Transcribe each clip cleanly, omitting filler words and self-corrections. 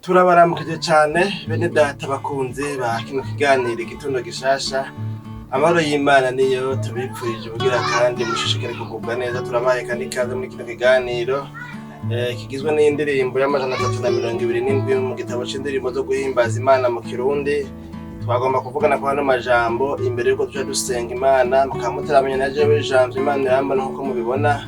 Turabaramukije cane bene data bakunzi ba kino kiganiro Igitondo Gishasha. Amahoro y'Imana niyo tubipfurije kugira kandi mushishikare kugubwa neza. Turabaye kandi ikaze muri kino kiganiro kigizwe n'indirimbo ya 327 mu gitabo c'indirimbo zo guhimbaza Imana mu Kirundi. Twagomba kuvugana ku hano majambo imbere yuko tuja dusenga Imana. Mukaba mutaramenya na jewe Jambo Imana irambona, nkuko mubibona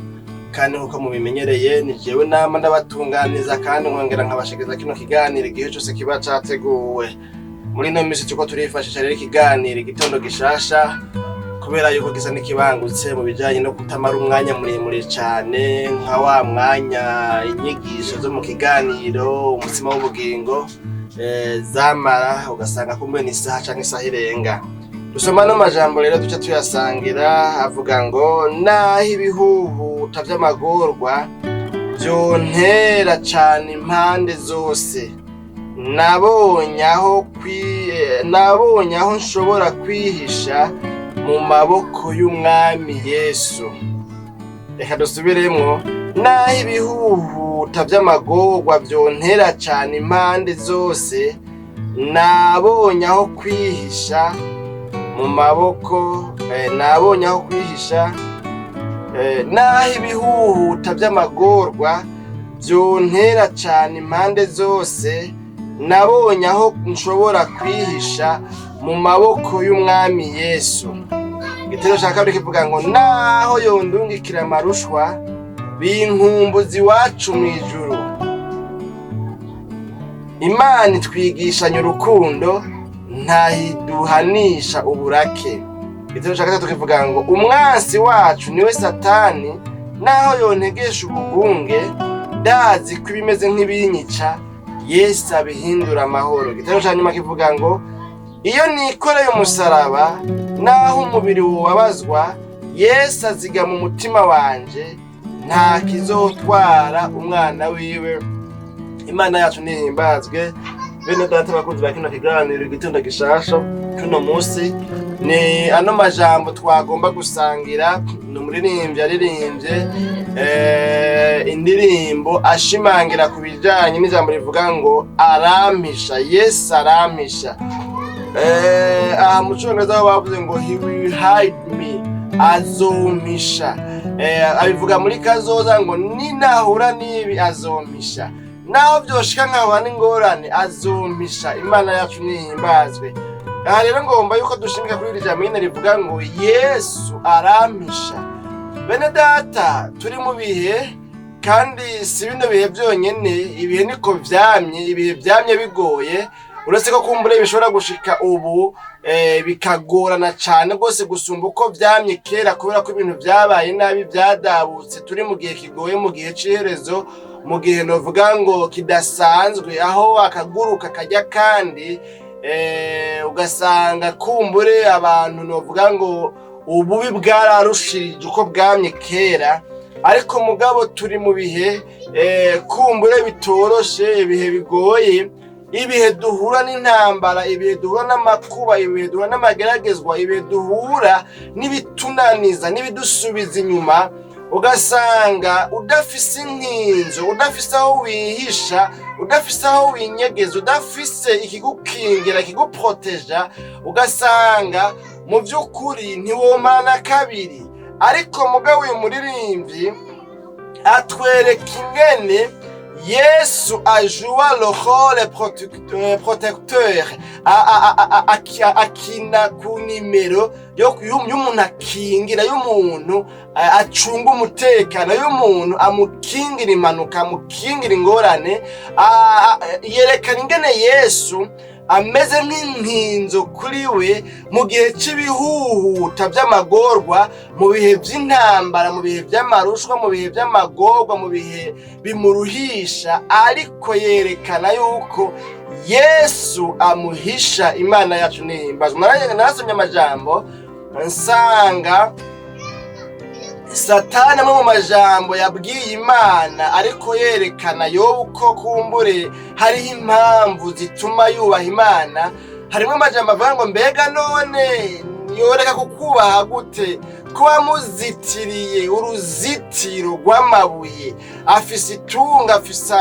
kandi nkuko mubimenyereye, ni jewe nama ndabatunganiza kandi nkongera nkabashikiriza kino kiganiro igihe cose kiba categuwe. Muri ino misi turiko turifashisha rero ikiganiro Igitondo Gishasha kubera yuko gisa n'ikibangutse mu bijanye no kutamara umwanya muremure cane nka wa mwanya inyigisho zo mu kiganiro Umutsima w'Ubugingo zamara, ugasanga kumbe ni isaha canke isaha irenga. Dusoma no majambo rero duca tuyasangira, avuga ngo: "Naho ibihuhuta vy'amagorwa vyontera cane impande zose, nabonye aho nshobora kwihisha mu maboko y'Umwami Yesu." Reka dusubiremwo: "Naho ibihuhuta vy'amagorwa vyontera cane impande zose, nabonye aho kwihisha mu maboko nabonye aho kwihisha naho ibihuhuta vy'amagorwa vyontera cane impande zose, nabonye aho nshobora kwihisha mu maboko y'Umwami Yesu." Igitero ca kabiri kivuga ngo: "Naho yondungikira amarushwa, binkumbuza iwacu mw'ijuru. Imana itwigishanya urukundo, ntahiduhanisha uburake." Igitero ca gatatu kivuga ngo: "Umwansi wacu niwe Satani, naho yontegesha ubugunge, ndazi ko ibimeze nk'ibinyica Yesu abihindura amahoro." Igitero ca nyuma kivuga ngo: "Iyo nikoreye umusaraba, naho umubiri wubabazwa, Yesu azigama umutima wanje, nta kizotwara umwana wiwe." Imana yacu nihimbazwe. Bene data bakunzi ba kino kiganiro Igitondo Gishasha, cuno musi ni ano majambo twagomba gusangira. Ni umuririmbyi yaririmbye indirimbo ashimangira ku bijanye n'ijambo rivuga ngo arampisha, Yesu arampisha. Aha mu Congereza aho bavuze ngo "He will hide me", azompisha. Abivuga muri kazoza ngo ninahura n'ibi azompisha, naho vyoshika nkahura n'ingorane azompisha. Imana yacu nihimbazwe. Aha rero ngomba yuko dushimika kuri iri jambo nyene rivuga ngo Yesu arampisha. Bene data, turi mu bihe, kandi si bino bihe vyonyene, ibihe niko vyamye, ibihe vyamye bigoye, uretse ko kumbure bishobora gushika ubu bikagorana cane rwose gusumba uko vyamye kera, kubera ko ibintu vyabaye nabi, vyadabutse. Turi mu gihe kigoye, mu gihe c'iherezo, mu gihe novuga ngo kidasanzwe, aho akaguruka kajya kandi ugasanga kumbure abantu novuga ngo ububi bwararushirije uko bwamye kera. Ariko mugabo turi mu bihe kumbure bitoroshe, ibihe bigoye, ibihe duhura n'intambara, ibihe duhura n'amakuba, ibihe duhura n'amageragezwa, ibihe duhura n'ibitunaniza, n'ibidusubiza inyuma, ugasanga udafise inkinzo, udafise aho wihisha, udafise aho winyegeza, udafise ikigukingira, ikiguproteja, ugasanga mu vy'ukuri ntiwomana kabiri. Ariko mugabo uyu muririmbyi atwereka ingene Yesu ajoua le rôle protecteur, akina ku nimero y'umuntu akingira, y'umuntu acunga umutekano, y'umuntu amukingira impanuka, amukingira ingorane. Yerekana ingene Yesu ameze nk'inkinzo kuri we mu gihe cy'ibihuhuta by'amagorwa, mu bihe by'intambara, mu bihe by'amarushwa, mu bihe by'amagorwa, mu bihe bimuruhisha. Ariko yerekana yuko Yesu amuhisha. Imana yacu nihimbazwa. Narasomye amajambo nsanga Satani amwe mu majambo yabwiye Imana, ariko yerekana Yobu ko kumbure hariho impamvu zituma yubaha Imana, harimo amajambo avuga ngo: "Mbega none yoreka kukubaha gute?" Kuba muzitiriye uruzitiro rw'amabuye, afise itunga, afise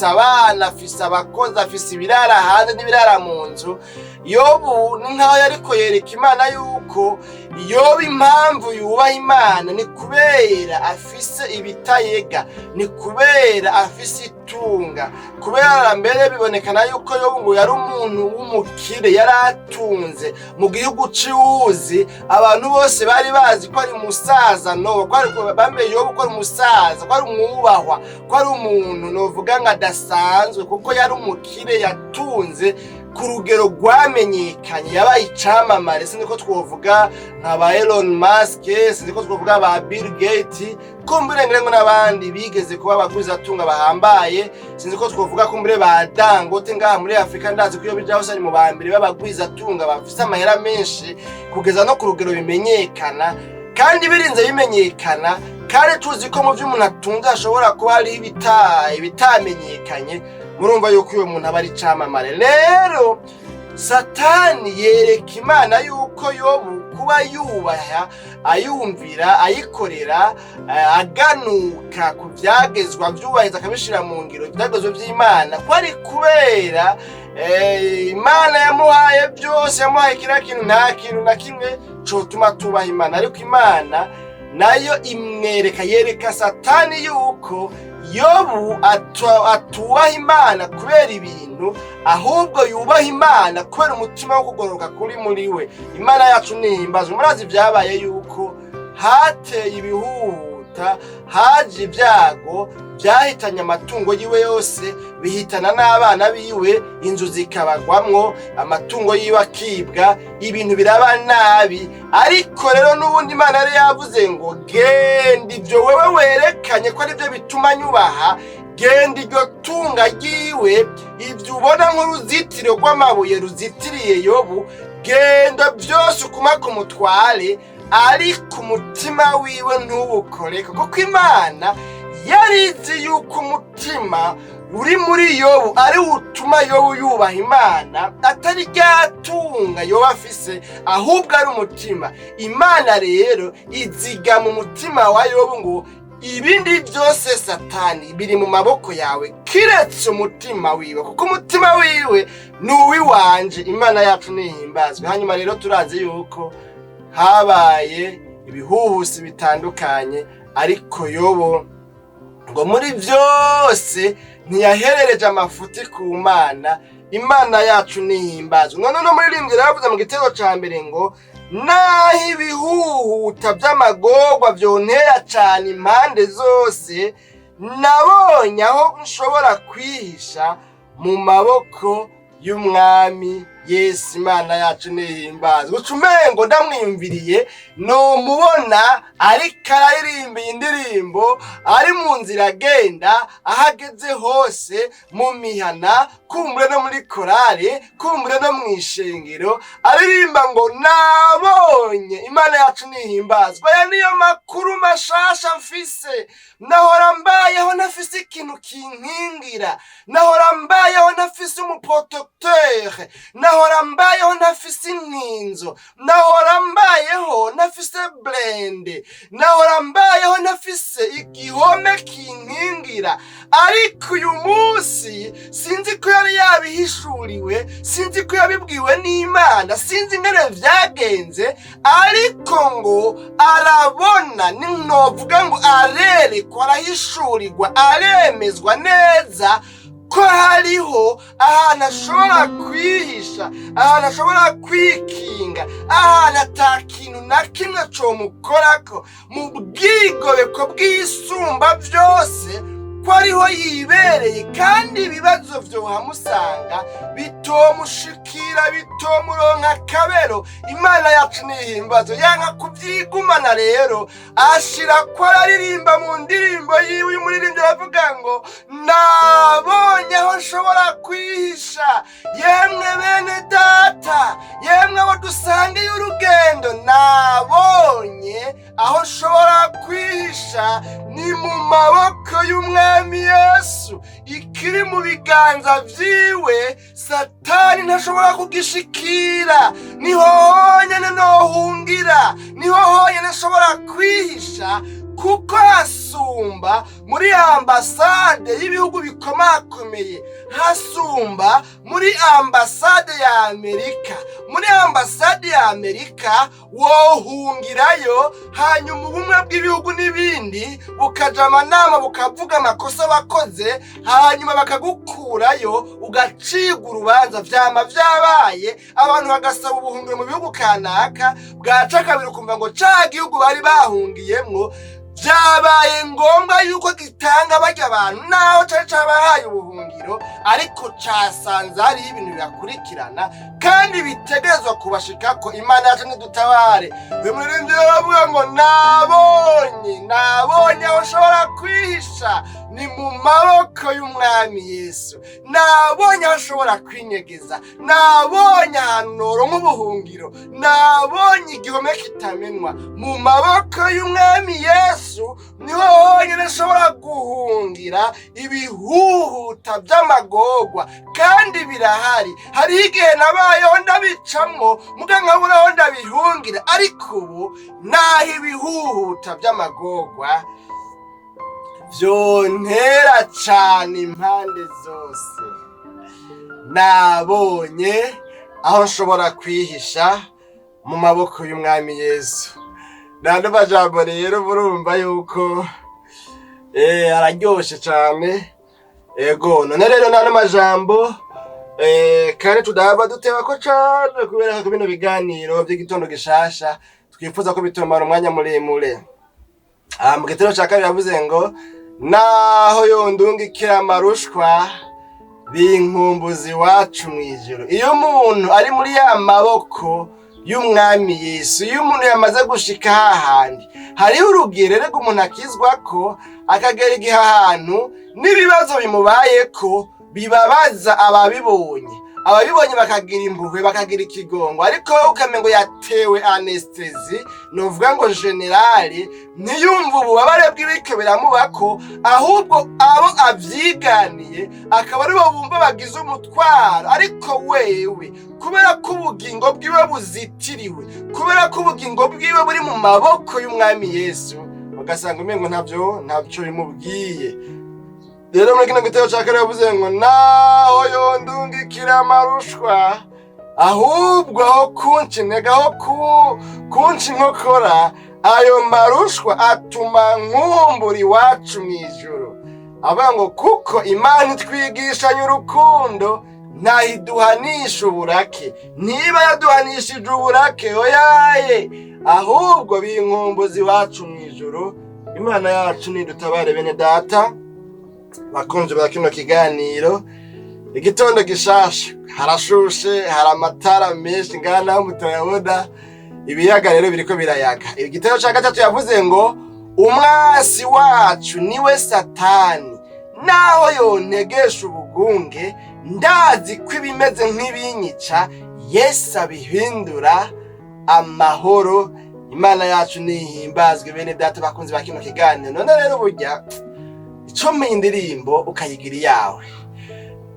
abana, afise abakozi, afise ibirara hanze n'ibirara mu nzu. Yobu ni nkaho yariko yereka Imana yuko Yobu impamvu yubaha Imana ni kubera afise ibitayega, ni kubera afise itunga. Kubera mbere bibonekana yuko Yobu ngo yari umuntu w'umukire, yari atunze mu gihugu c'Iwuzi. Abantu bose bari bazi ko ari umusaza, no ko ari bamenye Yobu ko ari umusaza, ko ari umwubahwa, ko ari umuntu novuga ngo adasanzwe, kuko yari umukire yatunze ku rugero rwamenyekanye, yabaye icamamare. Sinzi ko twovuga nka ba Elon Musk, sinzi ko twovuga ba Bill Gates, kumbure ngira ngo n'abandi bigeze kuba abaguzatunga bahambaye. Sinzi ko twovuga kumbure ba Dangote ngaha muri Afrika. Ndazi ko iyo bija hose ari mu ba mbere b'abagwizatunga bafise amahera menshi kugeza no ku rugero bimenyekana. Kandi birinze bimenyekana, kandi tuzi ko mu vyo umuntu atunze hashobora kuba hariho ibitamenyekanye, murumva yuko uyo muntu aba ari icamamare. Rero Satani yereka Imana yuko Yobu kuba yubaha, ayumvira, ayikorera, aganuka ku vyagezwa, vyubahiriza, akabishira mu ngiro ivyagezwa vy'Imana, ko ari kubera Imana yamuhaye byose, yamuhaye kiriya kintu. Nta kintu na kimwe cotuma tubaha Imana. Ariko Imana nayo imwereka, yereka Satani yuko Yobu atubaha Imana kubera ibintu, ahubwo yubaha Imana kubera umutima wo kugororoka kuri muri we. Imana yacu nihimbazwe. Murazi ibyabaye, yuko hateye ibihuhuta, haje ibyago byahitanye amatungo yiwe yose, bihitana n'abana biwe, inzu zikabagwamwo, amatungo yiwe akibwa, ibintu biraba nabi. Ariko rero n'ubundi Imana yari yavuze ngo: "Genda, ibyo wewe werekanye ko aribyo bituma nyubaha, genda iryo tunga ryiwe, ibyo ubona nk'uruzitiro rw'amabuye ruzitiriye Yobu, genda byose ukuma ku mutware, ariko umutima wiwe ntuwukoreke." Kuko Imana yari izi yuko umutima uri muri Yobu ari utuma Yobu yubaha Imana, atari rya tunga Yobu afise, ahubwo ari umutima. Imana rero izigama umutima wa Yobu, ngo ibindi byose Satani biri mu maboko yawe kiretse umutima wiwe, kuko umutima wiwe ni uw'iwanje. Imana yacu nihimbazwe. Hanyuma rero turazi yuko habaye ibihuhusi bitandukanye, ariko Yobo ngo muri byose ntiyaherereje amafuti ku Mana. Imana yacu nihimbazwe. None no muririmbyi yaravuze mu gitego ca mbere ngo: "Naho ibihuhuta by'amagorwa vyontera cane impande zose, nabonye aho nshobora kwihisha mu maboko y'Umwami Yesu." Imana yacu nihimbazwe. Uca umengo ndamwiyumviriye, nomubona ariko araririmba iyi ndirimbo ari mu nzira agenda, aho ageze hose mu mihana, kumbure no muri korale, kumbure no mu ishengero, aririmba ngo: "Nabonye." Imana yacu nihimbazwa. Aya niyo makuru mashasha mfise. Nahora mbayeho ntafise ikintu kinkingira, nahora mbayeho ntafise umu protecteur, nahora mbayeho ntafise inkinzo, nahora mbayeho ntafise blindé, nahora mbayeho ntafise igihome kinkingira. Ariko uyu munsi, sinzi ko yari yabihishuriwe, sinzi ko yabibwiwe n'Imana, sinzi ingene vyagenze, ariko ngo arabona, novuga ngo arerekwa, arahishurirwa, aremezwa neza ko hariho ahantu ashobora kwihisha, ahantu ashobora kwikinga, ahantu ata kintu na kimwe comukorako mu bwigobeko bw'Isumba byose, ko ariho yibereye, kandi ibibazo vyohamusanga bitomushikira, bitomuronka akabero. Imana yacu nihimbazo. Yanka kuvyigumana rero, ashira ko araririmba mu ndirimbo yiwe. Uyu muririmbyi aravuga ngo: "Nabonye aho nshobora kwihisha. Yemwe bene data, yemwe abo dusangiye urugendo, nabonye aho nshobora kwihisha, ni mu maboko y'Umwami Yesu." Ikiri mu biganza vyiwe Satani. Satani ntashobora kugishikira. Niho honyene nohungira, niho honyene nshobora kwihisha, kuko hasumba muri ambasade y'ibihugu bikomakomeye, hasumba muri ambasade ya Amerika. Muri ambasade ya Amerika wohungirayo, hanyuma ubumwe bw'ibihugu n'ibindi bukaja amanama, bukavuga amakosa bakoze, hanyuma bakagukurayo, ugacibwa urubanza. Vyama vyabaye, abantu bagasaba ubuhungiro mu bihugu kanaka, bwaca kabiri ukumva ngo ca gihugu bari bahungiyemwo vyabaye ngombwa yuko gitanga barya abantu, naho cari cabahaye ubuhungiro, ariko casanze hariho ibintu bibakurikirana kandi bitegerezwa kubashikako. Imana yacu nidutabare. Uyu muririmbyi rero aravuga ngo nabonye aho ushobora kwihisha, ni mu maboko y'Umwami Yesu. Nabonye aho ushobora kwinyegeza, nabonye ahantu noronka ubuhungiro, nabonye igihome kitamenwa. Mu maboko y'Umwami Yesu niho honyine nshobora guhungira ibihuhuta by'amagorwa, kandi birahari. Hariho igihe nabayeho ndabicamwo, muga nkabura aho ndabihungira, ariko ubu naho ibihuhuta by'amagorwa vyontera cane impande zose, nabonye aho nshobora kwihisha mu maboko y'Umwami Yesu. Nandi majambo rero murumva yuko araryoshe cane. Ego, none rero nano majambo kandi tudahava dutebako cane, kubera ko bino biganiro vy'Igitondo Gishasha twifuza ko bitomara umwanya muremure. Aha mu gitero ca kabiri yavuze ngo naho yondungikira amarushwa, binkumbuza iwacu mw'ijuru. Iyo umuntu ari muri ya maboko y'Umwami Yesu, iyo umuntu yamaze gushika hahandi, hariho urugero rega umuntu akizwa ko akagera igihe ahantu n'ibibazo bimubayeko bibabaza ababibonye, ababibonye bakagira impuhwe, bakagira ikigongo, ariko wowe ukamengo yatewe anesthésie, novuga ngo générale, ntiyumve ububabare bw'ibiriko biramubako, ahubwo abo avyiganiye akaba aribo bumva bagize umutwaro. Ariko wewe, kubera ko ubugingo bwiwe buzitiriwe, kubera ko ubugingo bwiwe buri mu maboko y'Umwami Yesu, ugasanga umengo ntavyo bimubwiye. Rero muri kino gitero ca kane yavuze ngo naho yondungikira amarushwa, ahubwo aho kunca intege, aho kunca inkokora, ayo marushwa atuma nkumbura iwacu mw'ijuru. Avuga ngo kuko Imana itwigishanya urukundo, ntayiduhanisha uburake. Niba yaduhanishije uburake, oyaye, ahubwo binkumbuza iwacu mw'ijuru. Imana yacu nidutabare. Bene data bakunzi ba kino kiganiro Igitondo Gishasha, harashushe, hari amatara menshi ngaha naho mutayabona. Ibiyaga rero biriko birayaga. Igitero ca gatatu yavuze ngo umwasi wacu niwe Satani, naho yontegesha ubugunge, ndazi ko ibimeze nk'ibinyica Yesu abihindura amahoro. Imana yacu nihimbazwe. Bene data bakunzi ba kino kiganiro, none rero burya icumi indirimbo ukayigira iyawe,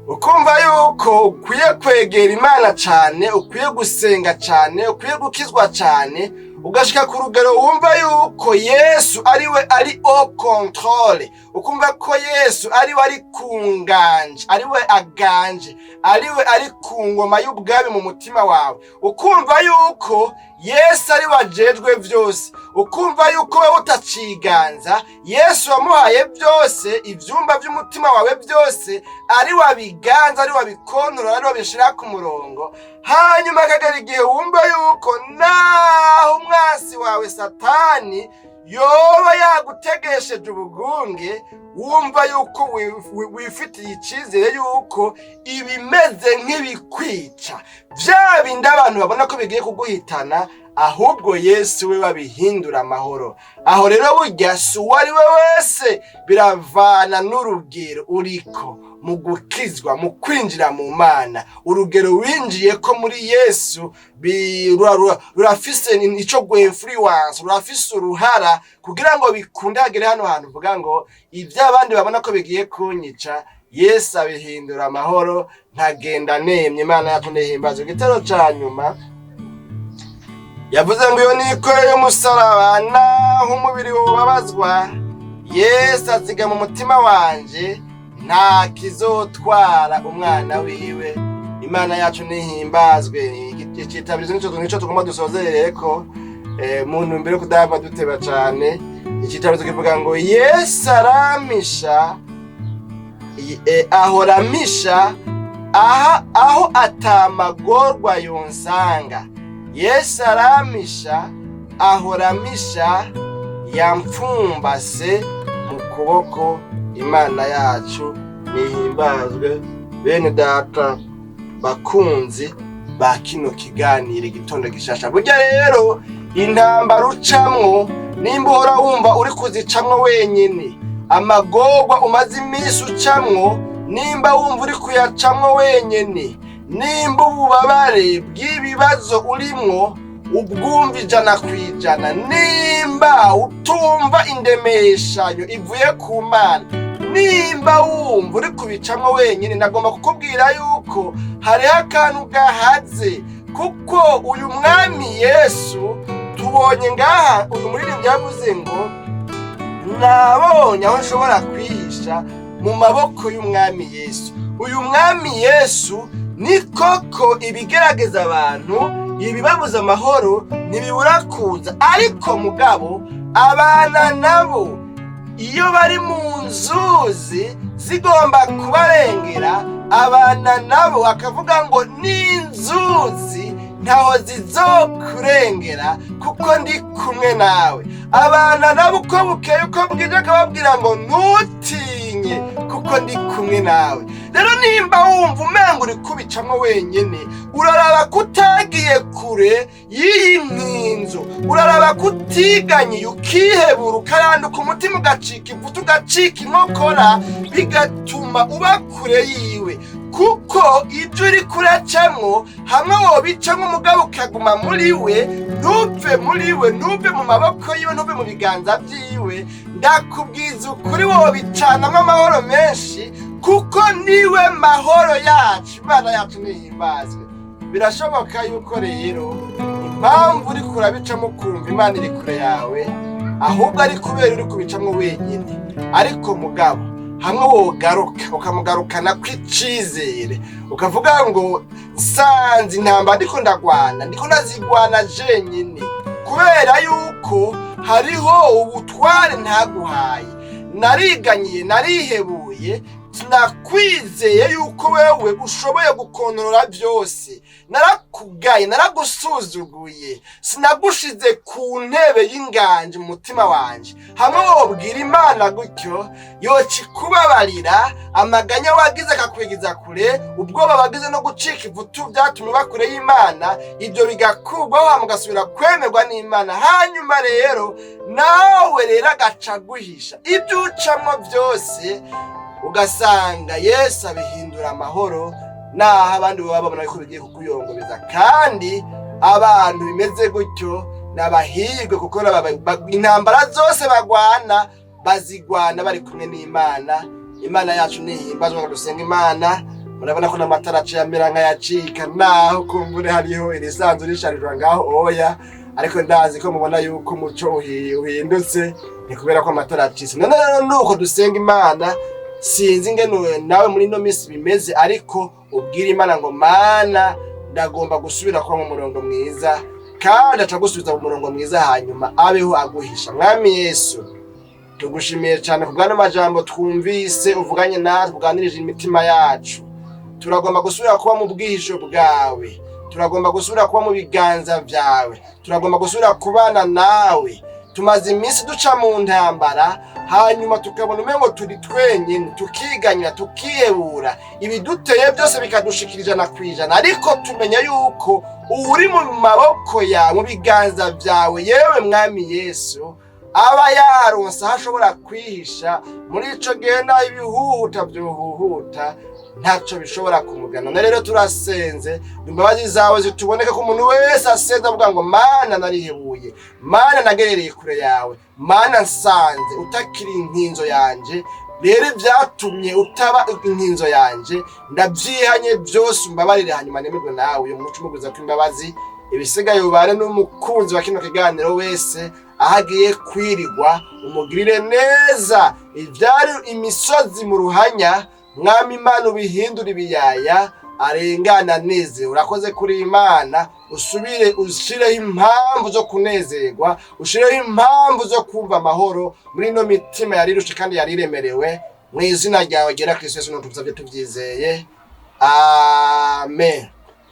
ukumva yuko ukwiye kwegera Imana cane, ukwiye gusenga cane, ukwiye gukizwa cane, ugashika ku rugero wumva yuko Yesu ariwe ari au contrôle, ukumva ko Yesu ariwe ari ku nganje, ariwe aganje, ariwe ari ku ngoma y'ubwami mu mutima wawe, ukumva yuko Yesu ari wajejwe vyose, ukumva yuko wewe utaciganza, Yesu wamuhaye byose, ivyumba vy'umutima wawe byose ari wabiganza, ari wabikontorora, ari wabishira ku murongo. Hanyuma akagera igihe wumva yuko naho umwasi wawe Satani yoba yagutegesheje ubugunge, wumva yuko wifitiye icizere yuko ibimeze nk'ibikwica, vya bindi abantu babona ko bigiye kuguhitana, ahubwo Yesu we babihindura amahoro. Aho rero burya si uwo ari we wese, biravana n'urugero uriko mu gukizwa, mu kwinjira mu Mana. Urugero winjiye ko muri Yesu rurafise ico gwinfluence, rurafise uruhara kugira ngo bikunde hagere hano hantu uvuga ngo ibyo abandi babona ko bigiye kunyica. Yesu abihindura amahoro, ntagenda nemye. Imana yacu ntihimbazwe. Igitero ca nyuma yavuze ngo iyo nikoreye umusaraba, naho umubiri wubabazwa, Yesu aziga mu mutima wanje, nta kizotwara umwana wiwe. Imana yacu ntihimbazwe. Icitabirizo nico tugomba dusozerereko, mu ntumbero yo kudahava duteba cane. Icitabirizo kivuga ngo Yesu arampisha, ahora ampisha aha aho atamagorwa yonsanga. Yesu arampisha, ahora ampisha, yamfumbase mu kuboko. Imana yacu nihimbazwe. Bene data bakunzi ba kino kiganiro Igitondo Gishasha, burya rero intambara ucamwo, nimba uhora wumva uri kuzicamwo wenyine, amagorwa umaze iminsi ucamwo, nimba wumva uri kuyacamwo wenyine, nimba ububabare bw'ibibazo urimwo ubwumva 100%, nimba utumva indemeshanyo ivuye ku Mana, nimba wumva uri kubicamwo wenyine, nagomba kukubwira yuko hariho akantu gahaze. Kuko uyu mwami Yesu tubonye ngaha, uyu muririmbyi yavuze ngo nabonye aho nshobora kwihisha mu maboko y'umwami Yesu. Uyu mwami Yesu ni koko, ibigerageza abantu, ibibabuza amahoro ntibibura kuza, ariko mugabo abana nabo iyo bari mu nzuzi zigomba kubarengera, abana nabo akavuga ngo n'inzuzi ntaho zizokurengera kuko ndi kumwe nawe. Abana nabo uko bukeye uko bwije akababwira ngo ntutinye kuko ndi kumwe nawe. Rero nimba wumva umenga uri kubicamwo wenyine, uraraba ko utagiye kure y'iyi nkinzo, uraraba ko utiganyiye ukihebura, ukaranduka umutima, ugacika ivutu, ugacika inkokora, bigatuma uba kure yiwe. Kuko ibyo uri kuracamwo, hamwe wobicamwo umugabo ukaguma muri we, ntuve muri we, ntuve mu maboko yiwe, ntuve mu biganza byiwe, ndakubwiza ukuri wobicanamo amahoro menshi, kuko niwe mahoro yacu. Imana yacu nihimbazwe. Birashoboka yuko rero impamvu uri kurabicamo ukumva Imana iri kure yawe, ahubwo ari kubera uri kubicamo wenyine. Ariko mugabo hamwe wogaruka, ukamugarukana kw'icizere, ukavuga ngo nsanze intambara ndiko ndagwana, ndiko ndazigwana jenyine kubera yuko hariho ubutware ntaguhaye, nariganyiye, narihebuye, sinakwizeye yuko wewe ushoboye gukontorora byose, narakugaye, naragusuzuguye, sinagushize ku ntebe y'inganje mu mutima wanje. Hamwe wobwira Imana gutyo, yoca ikubabarira amaganya wagize, akakwigiza kure ubwoba wagize no gucika ivutu byatumye uba kure y'Imana. Ibyo bigakurwaho, hama ugasubira kwemerwa n'Imana. Hanyuma rero nawe rero agaca aguhisha ibyo ucamwo byose, ugasanga Yesu abihindura amahoro, naho abandi baba babona ko bigiye kukuyongobeza. Kandi abantu bimeze gutyo n'abahirwe, kuko intambara zose bagwana bazigwana bari kumwe n'Imana. Imana yacu nihimbazwa. Ngo dusenga Imana. Murabona ko n'amatara aciye amera nk'ayacika, naho kumbure hariho irisanzwe risharijwe ngaho oya, ariko ndazi ko mubona yuko umuco uhindutse, ni kubera ko amatara acitse. None rero nuko dusenga Imana. Sinzi ingene nawe muri ino minsi bimeze, ariko ubwira Imana ngo Mana, ndagomba gusubira kuba mu murongo mwiza, kandi aca gusubiza mu murongo mwiza, hanyuma abeho aguhisha. Mwami Yesu, tugushimiye cyane ku bw'ano majambo twumvise uvuganye natwe, uganirije imitima yacu. Turagomba gusubira kuba mu bwihisho bwawe, turagomba gusubira kuba mu biganza byawe, turagomba gusubira kubana nawe. Tumaze iminsi duca mu ntambara, hanyuma tukabona umengo turi twenyine, tukiganyira, tukihebura, ibiduteye byose bikadushikira 100%. Ariko tumenya yuko uri mu maboko yawe, mu biganza byawe, yewe mwami Yesu, aba yaronse aho ashobora kwihisha. Muri ico gihe naho ibihuhuta vyohuhuta, ntaco bishobora kumugana. None rero turasenze, imbabazi zawe zituboneke ko umuntu wese asenze avuga ngo Mana, narihebuye, Mana, nagerereye kure yawe, Mana, nsanze utakiri inkinzo yanje. Rero ibyatumye utaba inkinzo yanje ndabyihanye byose, umbabarire, hanyuma nemerwe nawe. Uyu muco umuguza ko imbabazi, ibisigaye ubane n'umukunzi wa kino kiganiro wese aho agiye kwirigwa, umugirire neza. Ibyari imisozi mu ruhanya, Mwami Imana, ubihindura ibiyaya, arengana anezerewe. Urakoze kuri Imana. Usubire ushireho impamvu zo kunezerwa, ushireho impamvu zo kumva amahoro muri ino mitima yarirushe kandi yariremerewe. Mu izina ryawe ryera Kristo Yesu tubisabye tubyizeye, amen.